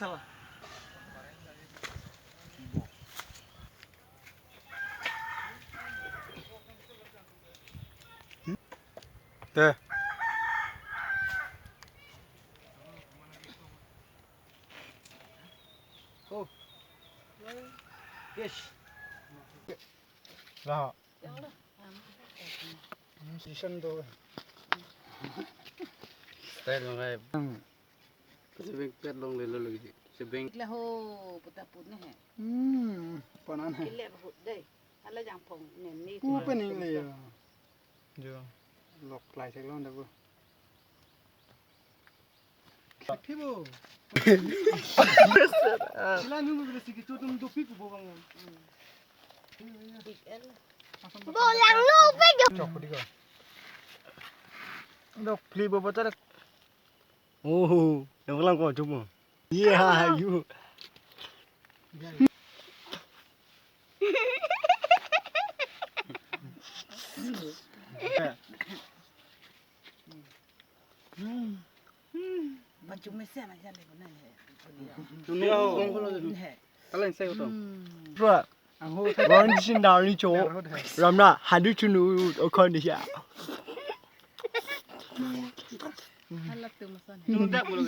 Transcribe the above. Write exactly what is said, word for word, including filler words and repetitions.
Te. Oh. Yes. Lah. Position do. Style long hai. Hmm. Sebeng pet longle lo lagi. Sebeng. Ikla ho puta pun he. Hmm, panan he. Kile bahut dei. Hala jangphong ne ni. Ku pening le ya. Jo. Lok lai sek long dago. Sakhi bo. Sila nung bela sigi tu tum dopi ku bo bang. Bolang lo pe jo. Chok di ko. Dok phli bo botar. Oh, yang lang ko chumo. Yeah, you. Bachung mesen aja le kona he. Tunu kong kolo tunu. He. Kalen sai ko to. Hmm. Bro, ron sin dari cho. Ramna hadu chunu okon dia. Hala tu masan he. Tunu dak bolo.